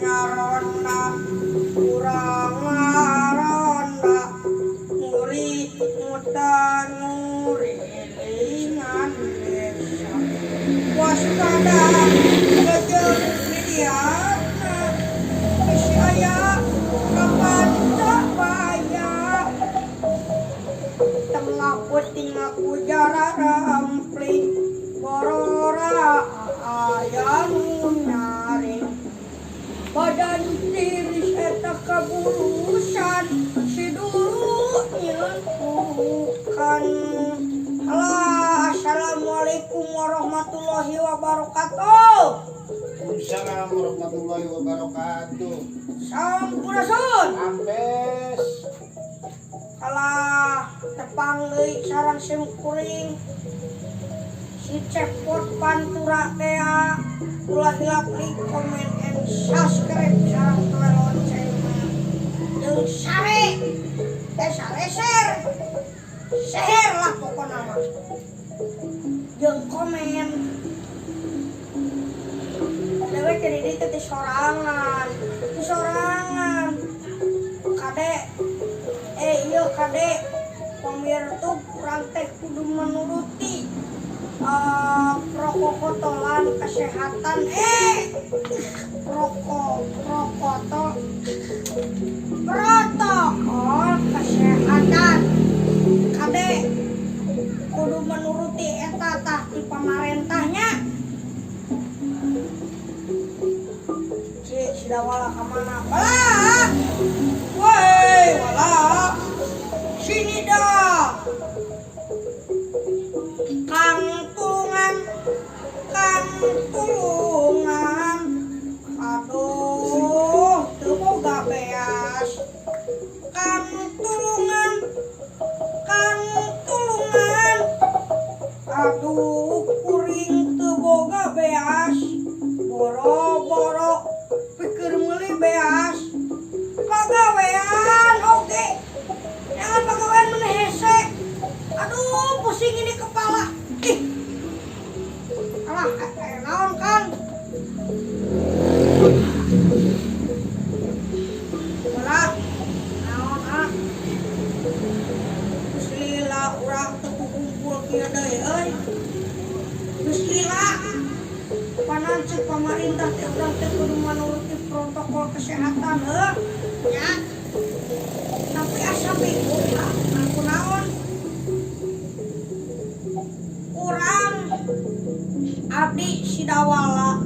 Nyaronda urang ngaronda nguri mutan ngurilingan desa waspada gejeng midiana bisi aya kapanca baya tengah peuting aku jararampling borora aya nu nyaring badan tiris eta kaburusan si dulu nyeun purukan. Alah, assalamualaikum warahmatullahi wabarakatuh. Waalaikumsalam warahmatullahi wabarakatuh. Sampurasun. Ampes. Kalah tepang deui sareng sim kuring si Cepot Pantura tea. Ulah hilap like, comment, and subscribe sareng toel loncengna jeung sare teh sare share share lah pokona mah jeung komen. Dewek jadi dieu teh sorangan ti sorangan kade. Iya kade pemirsa, urang teh kudu menuruti protokolan kesehatan, proko protokol protokol kesehatan. Kade kudu menuruti eta tah di pamarentahnya. Cik sidawala kamana wala? Woi wala, sini dah. Kang tulungan, Kang tulungan, aduh teu boga beas. Kang tulungan, Kang tulungan, aduh kuring teu boga beas, boro-boro pikir meuli beas, pagawean oge jangan pagawean mun hese. Aduh, pusing ini kepala. Ih, alah, naon Kang? Wala naon ah. Geus lila urang teu kukumpul kieu deui euy. Geus lila. Panan ceuk pamarintah teh urang teh kudu manuruti protokol kesehatan heuh nya. Tapi asa bingung ah, kunaon urang abdi sidawala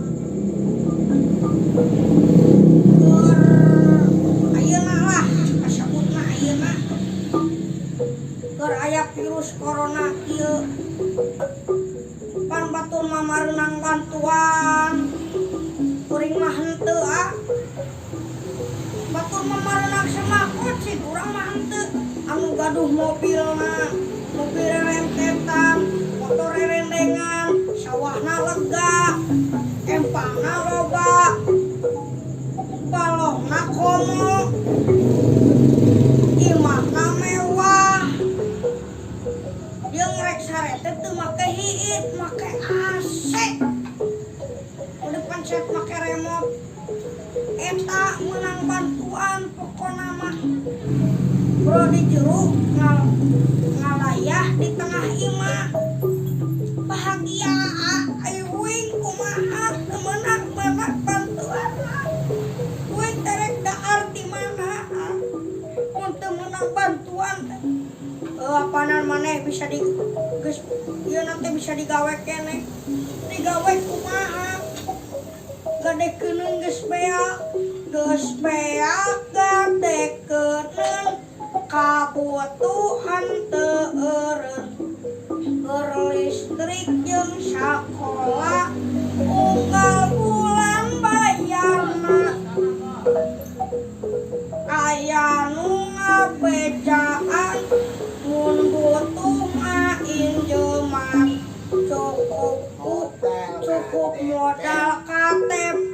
keur ayeuna lah kasebutna ayeuna keur aya virus corona kieu, pan batur mah mareunang bantuan, kuring mah henteu ah. Batur mah mareunang sembako cik, urang mah henteu. Anu gaduh mobilna, mobil rentetan, motor rendengan, sawahna lega, empangna loba, balohna komo, imahna mewah, jeung rek sare teh teu make hiit, make AC, udah pencet make remote. Eta menang bantuan pokona mah. Bro di jero ngalayah di tengah imah bahagia. Ayo uing kumaha teu meunang meunang bantuan mah? Uing terek dahar di mana ah? Mun teu meunang bantuan teh. Apanan maneh bisa di geus ieu nanti bisa digawe keneh. Digawe kumaha? Gadekeun geus beak, geus beak gadekeun, kabutuhan teu eureun. Keur listrik jeung sakola unggal bulan bayarna. Aya nu ngabejaan mun butuh mah injeman, cukup cukup modal KTP,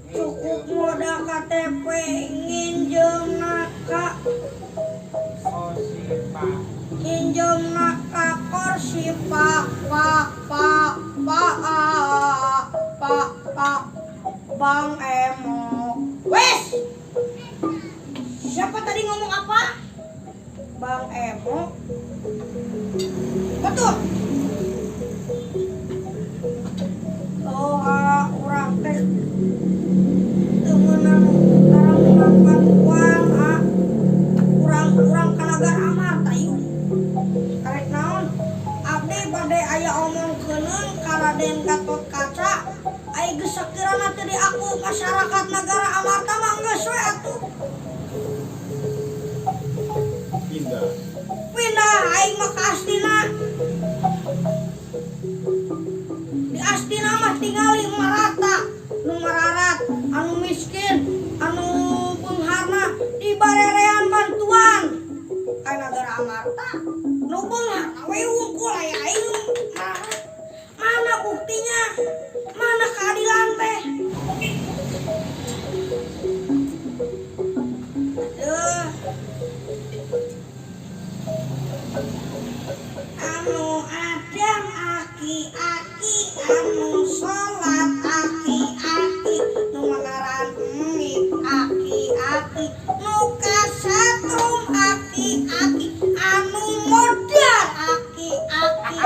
cukup modal KTP nginjeumna ka nginjeumna ka Korsipa pa pa pa pa pa. Bang Emok. Wes! Siapa tadi ngomong apa? Bang Emok. Betul. Oh, ah, urang teh teu meunang tara meunang bantuan, ah. Urang-urang ka Nagara Amarta yuk. Karek naon? Abdi bade aya omongkeuneun ka Raden Gatot Kaca. Ai geus sakirana teu diaku masyarakat Nagara Amarta mah geus we atuh. Pindah. Pindah aing mah ka Astina. Di Astina mah tingali marata, nu mararat, anu miskin, anu beungharna dibarerean bantuan. Ka Nagara Amarta nu beungharna we wungkul aya aing mararat. Mana buktinya? Mana keadilan teh? Aduh. Anu adan aki-aki, anu salat aki-aki, nu mangaran emik aki-aki, nu kasatrum aki-aki, anu modal aki-aki.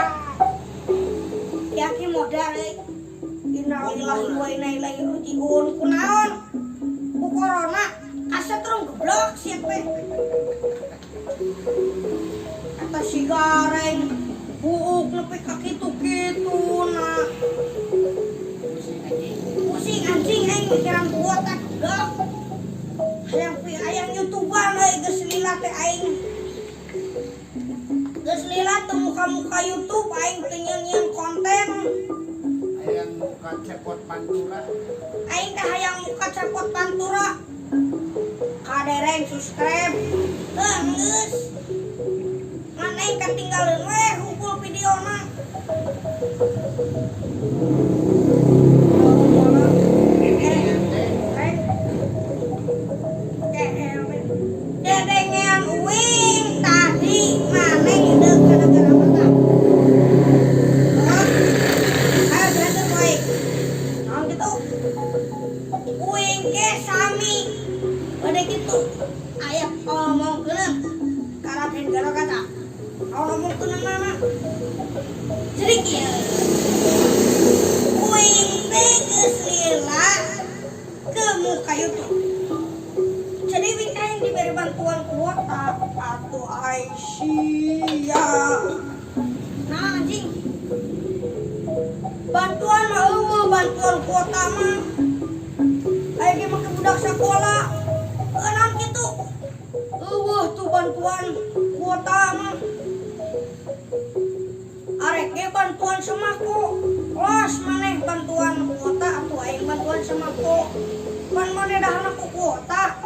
Aki modal euy. Innalillahi wa inna ilaihi rajiun. Kunaon? Ku corona kasetrum geblok sia teh. Eta si gareng buuk nepi ka kitu-kitu na. Pusing anjing. Pusing anjing aing mikiran kuota geblok. Hayang pi hayang YouTuber euy geus lila teh aing. Geus lila teu muka-muka YouTube aing teu nyieun konten. Hayang muka cepot pantura. Aing teh hayang muka cepot pantura. Kadereng subscribe. Heuh geus. Ngan aing katinggaleun we hungkul videona. Ini teh. Dedengean uing tadi maneh hideung ka Nagara Amarta. Oh. Ayo jelaskeun ku aing. Naon kitu? Uing ge sami. Bade kitu. Aya omongkeun ka Raden Gatot Kaca. Naon omongkeunana? Jadi kieu. Uing teh geus lila ke muka YouTube. Jadi wing teh yang diberi bantuan kuota atuh Aisyah. Nah anjing. Bantuan mah eueuh, bantuan kuota mah. Aya ge make budak sakola. Heuh naon kitu? Eueuh tuh bantuan kuota mah. Arek ge bantuan sembako. Los maneh bantuan kuota atuh aing bantuan sembako. Pan maneh dahana ku kuota.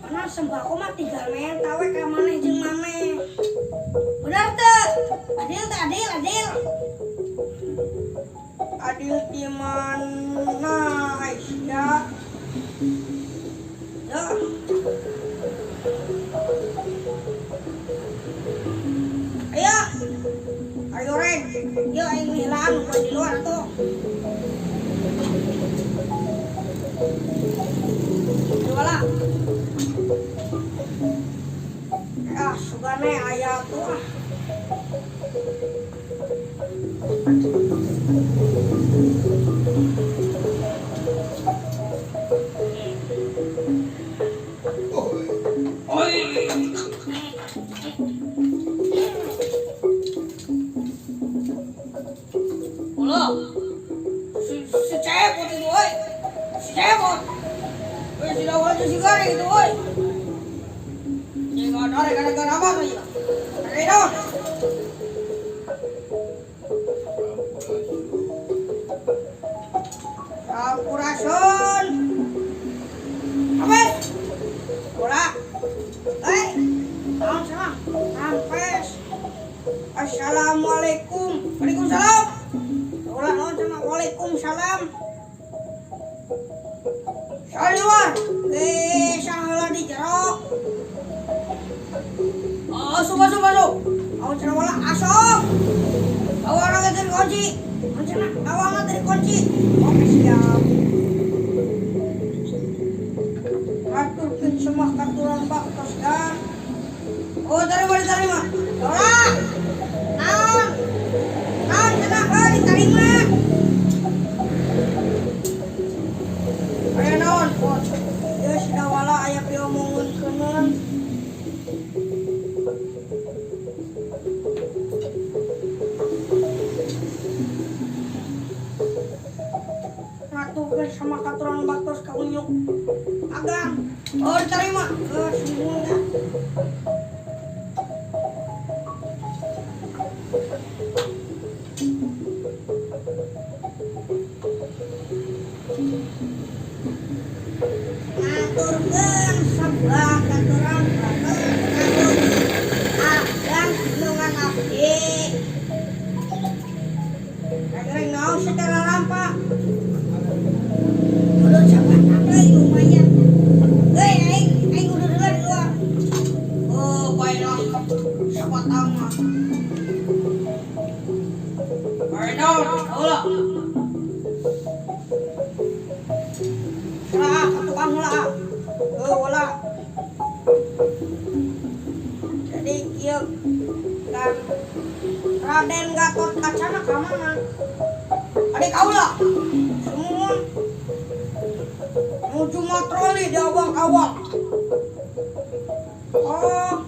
Karena sembako mah tinggal menta we ka maneh jeung maneh. Bener teu? Adil teu adil adil. Adil di mana Aisyah? Ya. Ayo. Ayo Ren. Yo aing mihilaan gua di luar tuh. Ayo wala. Ah, sugane aya tuh ah. Oi. Ulah. Si cepot itu euy. Si cepot. Euy si dawan si gareng itu euy. Si ngadare gara-gara apa tuh ya? Ayo. Sampurasun. Habis. Bola. Eh. Naon sama? Rampes. Assalamualaikum. Waalaikumsalam. Bola naon sama? Waalaikumsalam. Saha di luar? Eh, saha di jero? Asup, asup, asup. Awan cenah wala asup. Awan dari kunci. Awan cenah, awan dari kunci. Oke, siap. Babaturan baktos ka unyuk. Agan. Oh, diterima. Semua. Ngaturkeun sebuah katuran batur agang nungan abdi. Reng naon secara lampa. Udah jabatan deui lumayan. Euy, aing aing udah heula di luar. Oh, baiklah. Siapa tahu mah. Baiklah, heula. Heula, ka tukang heula. Oh, heula. Jadi kieu kan Raden Gatot Kacana ka mana? Adik kaula. Semua nuju matroli di awang-awang. Oh,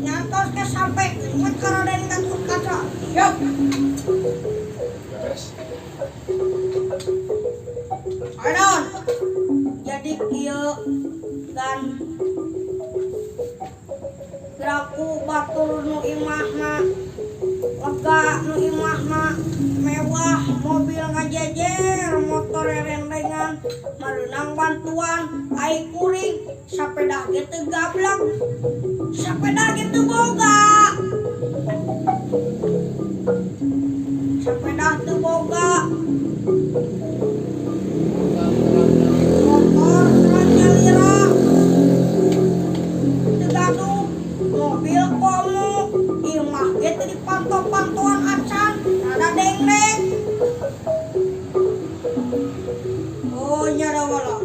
nyantos ke sampai ke Raden Gatot Kaca. Siap. Beres. Anon. Jadi kieu dan geraku batur nu imahna lega, nu imahna mewah, mobil ngajejer, motor rendengan, merenang bantuan ai kuring sepeda ge teu gablek, sepeda ge teu boga, sepeda teu boga, motor nyalira teu gaduh, mobil komo, imah ge teu dipantau-pantauan acan, rada dengdeng. Oh nya da wala.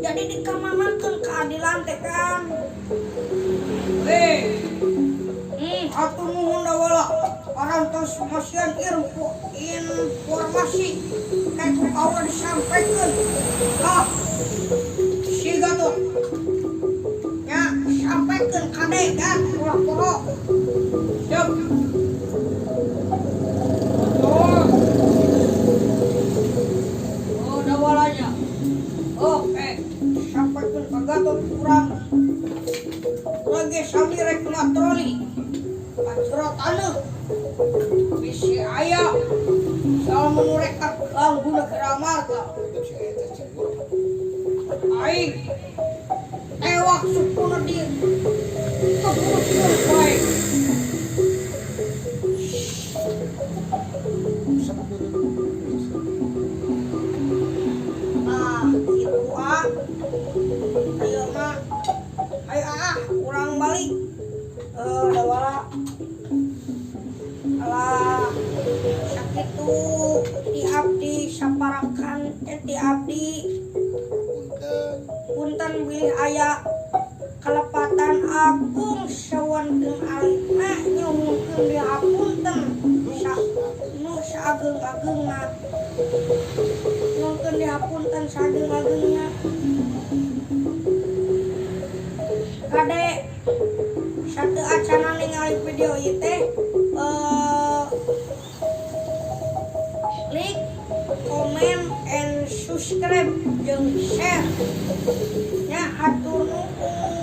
Jadi dikamanakeun keadilan teh kan? Hatur nuhun da wala. Parantos masihan informasi kayak ku kaula disampaikan. Ah, siga tuh. Ya, sampaikan kade kan ulah poho. Siap. Oh. Oh, dawalanya. Oke, sampaikan ka Gatot kurang. Lagi sami rek matroli. Ka taneuh. Bisi aya soal menurek ganggu negara marga. Itu si eta cemburu. Aing tewak sukuna di keburuk bae. Ah, gitu ah. Ayo mah. Ayo ah, urang balik. Eh, dawala. Alah, sakitu ti abdi saparakan teh ti abdi. Punten. Punten bilih aya kalepatan agung sawonten alitna nyuhunkeun dihapunten sa nu saageng-agengna, nyuhunkeun dihapunten saageng-agengna. Kade satu acana ningali video ieu teh, like, comment, and subscribe jeung share nya. Hatur nuhun.